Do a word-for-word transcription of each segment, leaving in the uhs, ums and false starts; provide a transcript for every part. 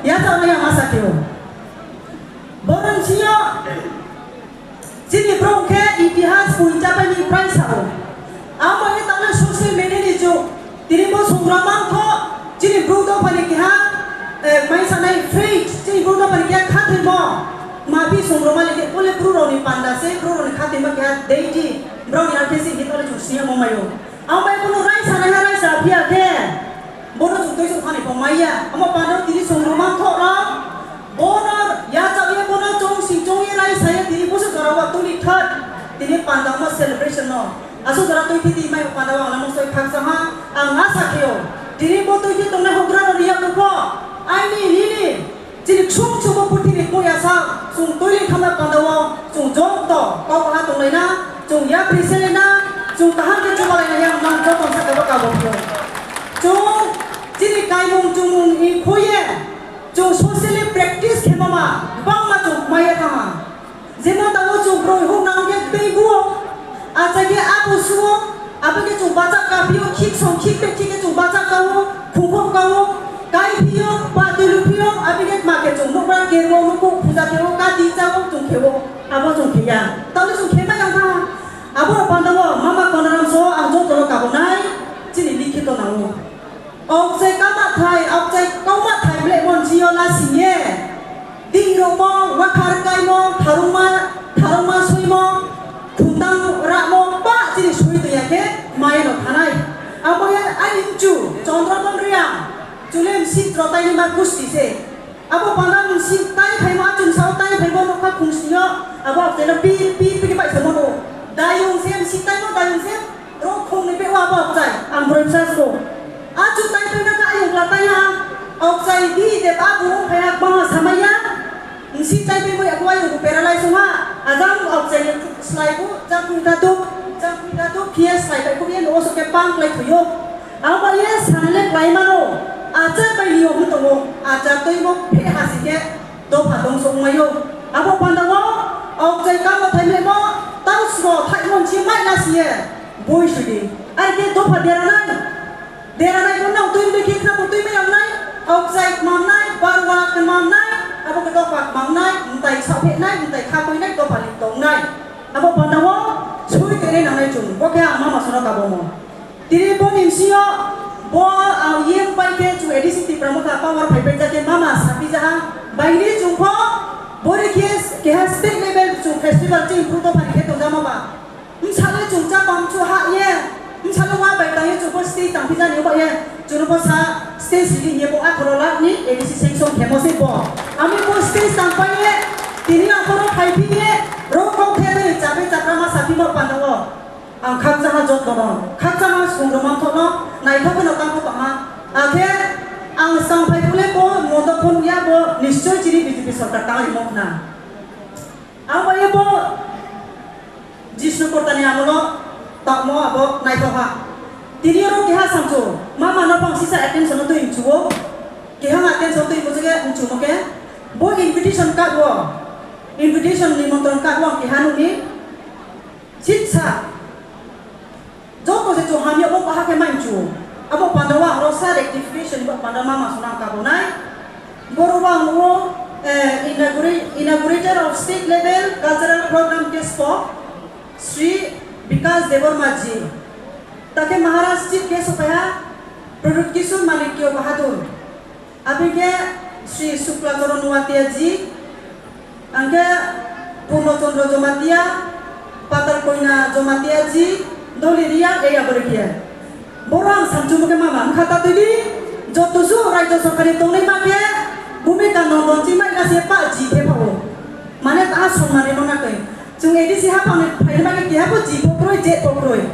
yachaoh nai ang asa khe ou. Boro ni sing yo chini brouh khe itihas poi chápai ni prai sa ou. Abo ye taoh le social media ni jug. Tini bo songrama mthoh, chini Bru dopha ni keha, eh, mai sanai faith, chini Bru dopha ni keha khathoimo. Maphi songrama le khe bo le Bru rao ni panda se, Bru rao ni khathoimo keha deity, brao ni arphe se hing ye taoh le chung sing yagmo mai ou. Abo bai bo no raisa naiha raisa phi ya khe, bo no chung tuisouh thani pho mai ya. Amo panda wo tini songrama mthoh rao, bo no yachaoh ye, bo no choung sing choung ye raisa ye tini bo se jora wo tuli thot, tini panda mo celebration no. Asuh jora tuithi di mai panda wo ang namo soi khakchang ha, ang asa khe ou. Tini bo tuithi tongnai houhgra rao ni yakgu pho, aini nini, chini ksung ksung bo purthimbi kmung ya sa, chung tuili thanngma panda wo, chung joto kau baha tonglai na, chung yapri selai na, chung kaham khe chubalai na, yang nang joto saka bo kabo pho. Chung chini kaimung chumung ni khui ye, chung socially practice khemo ma, gbangma chung mai ye thanng ha. Jemon taoh wo chung broi houh nang khe tei bu ou, achai khe abu su ou, abo khe chung bahcha kaphi ou, khik song khik pe khik khe chung bahcha ka ou, khungkhouh ka ou, kaiphi ou, ba tulu phi ou, abo khe ma khe chung nouhbra khe ou, nouhkhouh phuja khe ou, kati chá ou, chung khe ou, abo chung khe ya. Taoh le chung khe mai ya ha. Abo rao panda wo mama Konaram so ang joto no kabo nai, chini likhi to nang ou. Aokchai kauma thai, aokchai kauma thai blehmo ni sing yo lasing ye, ding rungmo, wakhar kaimo, tharungma, tharungma soimo, khumdang ramo, pah chini soi tong ya khe, maya no thanai. Abo ye aini mchu, Chondrodon Reang, chule msih trotainima gusti se. Abo panda msih tai phaimo, achum sao tai phaimo, nokha khungsni yo, abo aokchai no pi, pi, pi khe baihsamo no. Dayung se, msih taimo dayung se, ro khong ni beh wo abo aokchai, ang broi bsa sbo. Achu tai pai na kha ayong la tai ha, aokchai di de ba bu ong phai ha, gbang ha samai ya. Msih tai pai mo ya khe ayong bu paralyze ong ha, ajang aokchai ni slái bu, jang khui da duk, jang khui da duk, khe ye slái bai khui ye no oso khe pang klái thoi ou. Abo ye san le kláima no, achar bai ni yo hing tong ou, achar tuimo phe ha si khe, dopha tong song mai ou. Abo panda wo, aokchai kamo thaimo, tau sbo thaimo ni sing mai na si ye, boi sui di. Are khe dopha dera nai. Dera nai bo nang tui mdei khe khna bo tui mai yang nai, aokchai kmam nai, barwa kmam nai, abo khe dopha kmam nai, mtai saohpheh nai, mtai khakoi nai, dopha ni tong nai. Abo panda wo, soi tei nai nang nai chung, bo khe ang mama so no kabomo. Tini bo ni bsing yo, bo ang ye pai khe chung A D C Tipra Motha power phaipai ja khe mama saphi ja ha, bai ni chung pho, bo ni khe keha state level chung festival chini Bru dopha ni khe tongjamo ba. Bsa le chung chá pamchu ha ye, bsa le wa bai tang ye chung pho state tangphi ja ni ba ye, chung no pho sa state sidi hing ye bo atharo lakh ni A D C sanction khemo se bo. Ami bo state tangpai ye, tini ang pho ro phaiphi ye, ro kau khe tei chapai chapra ma saphimo panda wo. Ang khakchang ha joto no, khakchang ha sung roma mthoh no, naithok khe no tang pho tong ha. Akhe ang skang phai phuh le bo mondo phone ya bo nischoi chini B J P sorkar tang rimo khna. Ang bai ye bo Jishnu Porta ni amolo tangmo abo naithok ha. Tini oro keha samchu, mama no phang sisa attention no tui mchu ou. Keha attention tui mchu khe mchumo khe. Bo invitation card wo, invitation nimantron card wo ang keha nuh ni. Sitsa. Joto se chung hamya bo baha khe mai mchu. Abo panda wo ang ro sa rectification bo panda mama so nang kabo nai. Boro wo ang o, eh, inaugura-, inaugurator of state level cultural program khe spo, Sri Bikash Debbarma ji. Takhe Maharaj chief guest sophai ha, Pradyot Kishore Manikya Bahadur. Abo khe Sri Shukla Charan Noatia ji, ang khe Purno Chandra Jamatia, Patal Koina Jamatia ji, Doli Reang, ei abo rikhe. Boro ang samchumo khe mama, mkha ta tui di, joto suh raijo sorkar ni tongnaima khe, Bhumika Nandon chimai na se pa ji khe pha ou. Mane ta sonman rimo na khe. Chung A D C haphang ni phainaima khe keha pho ji pho kroi, je pho kroi.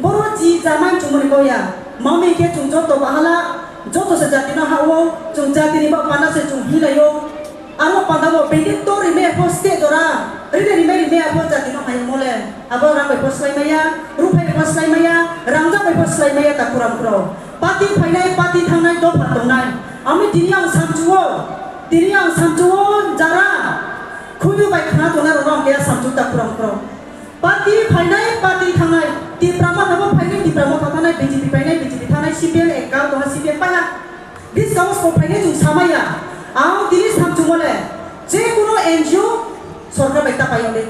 Boro ji jamai chungmo ni kau ya. Mami khe chung joto bahala, joto se jati no ha ou, chung jati ni ba panda se chung hinglai ou. Aro panda bo bini to rimai ya pho state jora, rini rimai rimai ya pho jati no hai mo le. Abo rang bai pho slái mai ya, ruphai bai pho slái mai ya, rangjak bai pho slái mai ya, ta kuram kuro. Party phainai, party thangnai, dopha tongnai. Ami tini ang samchu ou, tini ang samchu ou, jara. Khuyu bai khna tongnai rao no ang khe samchu ta kuram kuro. Party phainai, party thangnai, Tipra Motha bo phainai, Tipra Motha thangnai, B J P phainai, B J P thangnai, C P M ekal tongha, C P M pai ha. Buskang wo sbo phai ni chung samai ya. Ang tini samchungmo le, je kuno N G O sorkar bai ta pai yag di.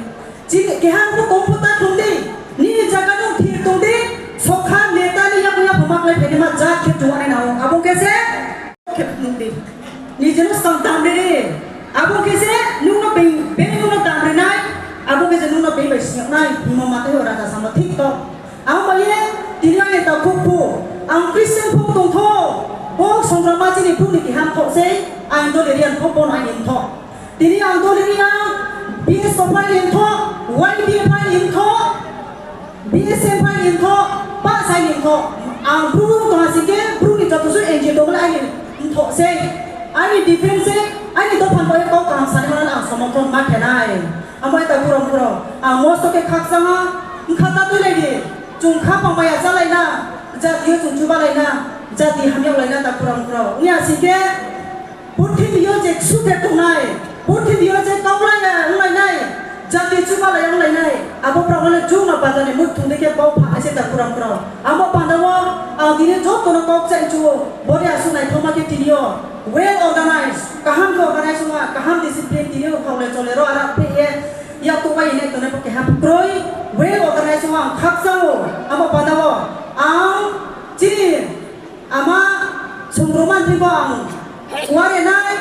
Chini keha no kong pho ta khlum di. Nini jaga no thir tong di. Sokha neta ni yakung yapho ma klái phainaima jat khe chung anai nang ou. Abo khe se khe nung di. Nije no skang dam ri di. Abo khe se nung no being, being nung no dam ri nai. Abo khe se nung no being bai sing yag nai. Hingmo ma tei o raja samo thik to. Ang bai ye tini aini takhu phu, ang Christian pho tong tho, bo songrama chini Bru ni keha mthoh sei, ang Dolirian pho bo no aini mthoh. Tini ang Dolirian, B S F aini mthoh, Y P F aini mthoh, B S F aini mthoh, pah saini mthoh. Ang Bru tong ha sing khe, Bru ni joto suh N G O tongmo le aini mthoh sei, aini defense sei, aini dopha ni bai ye kau kaham sanai mano ang somorthon ma khe nai. Abo ye takhu rao mkhu rao, ang mosto khe khakchang ha, bkha ta tuilai di, chung khaphang bai ya chálai na, jati yo chung chubalai na, jati hamyag lai na takhu rao mkhu rao. Ong ya sing khe, purthimbi yo je ksu khe tongnai, purthimbi yo je kaulai ya onglai nai, jati chubalai ya onglai nai, abo brao no le chung no baja ni muikthu dei khe kau pha nai se takhu rao mkhu rao. Abo panda wo ang tini joto no kau kchaih chu ou, bo de asuh naithaoma khe tini yo well organize, kaham khe organize ong ha, kaham discipline tini yo khaulai cholai ro ara phe ye, yak tubai ye nai tongnai pho keha kroi, well organize ong ha, ang khakchang ou, abo panda wo ang chini ama Songroma thing pho ang ware nai,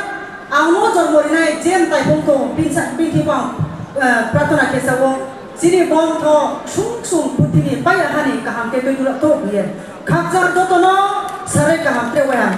ang no jormo ri nai, je mtai phung tong, bini sa-, bini thing pho ang, eh, prathona khe sa ou, chini bongtho ksung ksung purthimbi paiya ha ni kaham khe tui dula tong ye. Khakchang joto no sarai kaham tre wai ha.